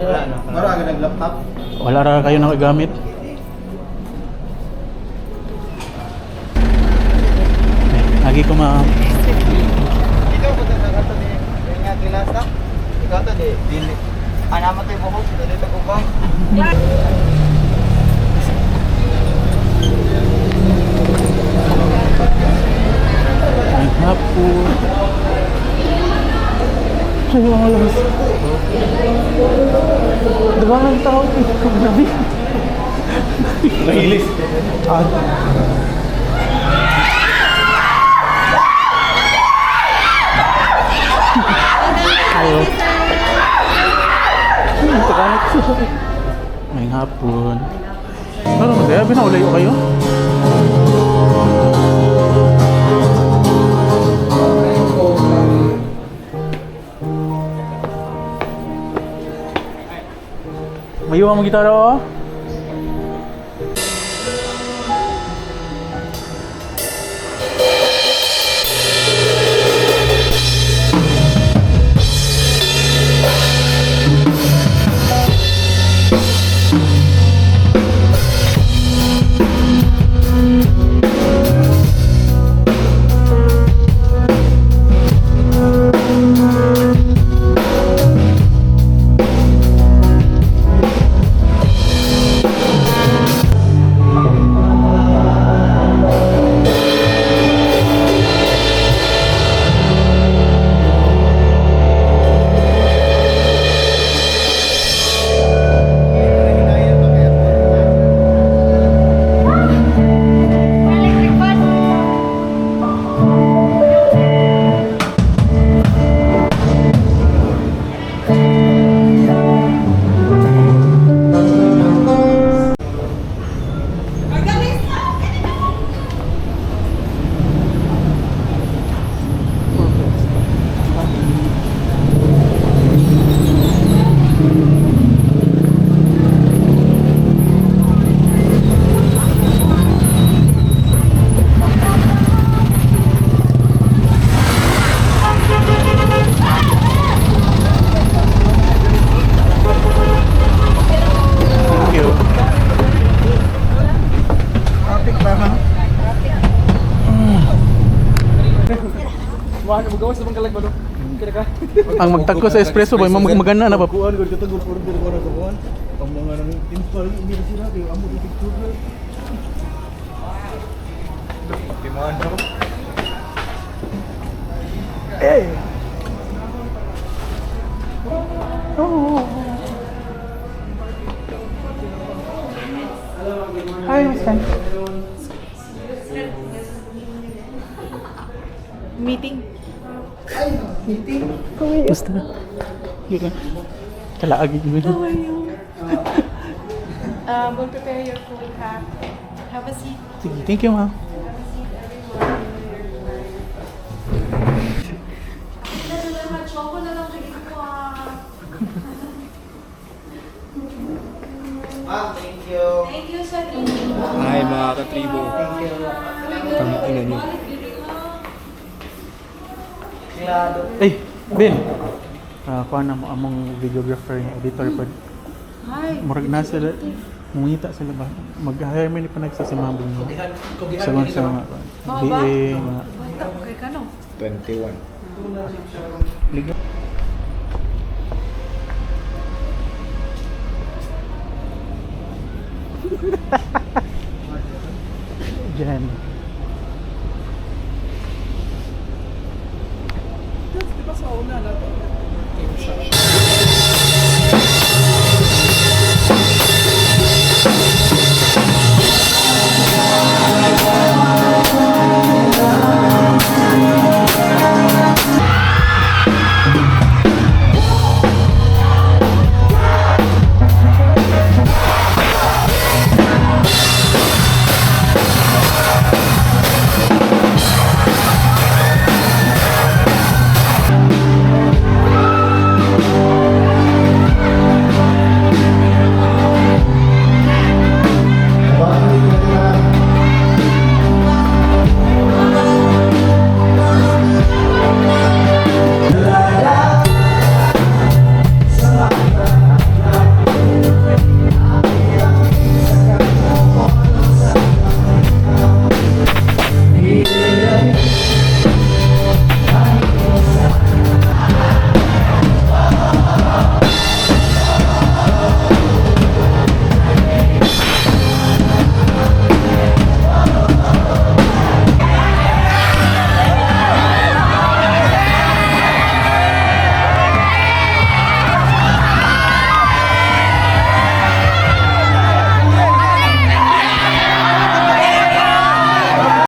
Mara ka nag-laptop. Wala ra kayo nakagamit. Eh, lagi ko ma. Ikaw ko na kato ni nga kilasa. Ikaw to di dili. Ana mo to'y buhok dili to kubang. Ay, hapon. Ay, mga labas. Diba ang tao? Grabe. Nahilis. Ah. Ayo. Takanit. May hapon. Ano mo tayo? Binaulayo kayo? Mayo ang gitara oh. Electric fan. Thank you. Traffic ba, ma'am? Ang magtagko sa espresso boy, magana na ba? Kuan ko katag order ko na kuan. Ang mga nang install hindi na sila kay amo picture. Timaan ko. Hi, Miss Tan. Meeting. Basta. Hindi ka. Kalaag yun. How are you? We'll prepare your food, ha? Have a seat. Sige, thank you, ma'am. Have a seat, everyone. Choco na lang ko, ah. Ma'am, thank you. Thank you, sa drink. Hi mga katribo. Thank you. Tangina niyo. Klado. Ay, Ben. Ah, kuha na mo among videographer nga editor pod. Hi. Murag na sila mungita sila ba? Mag-hire man ni panagsa sa mga bungo. Sa mga sa mga Mao ba? BA, mga Bata, okay ka no? 21. liga.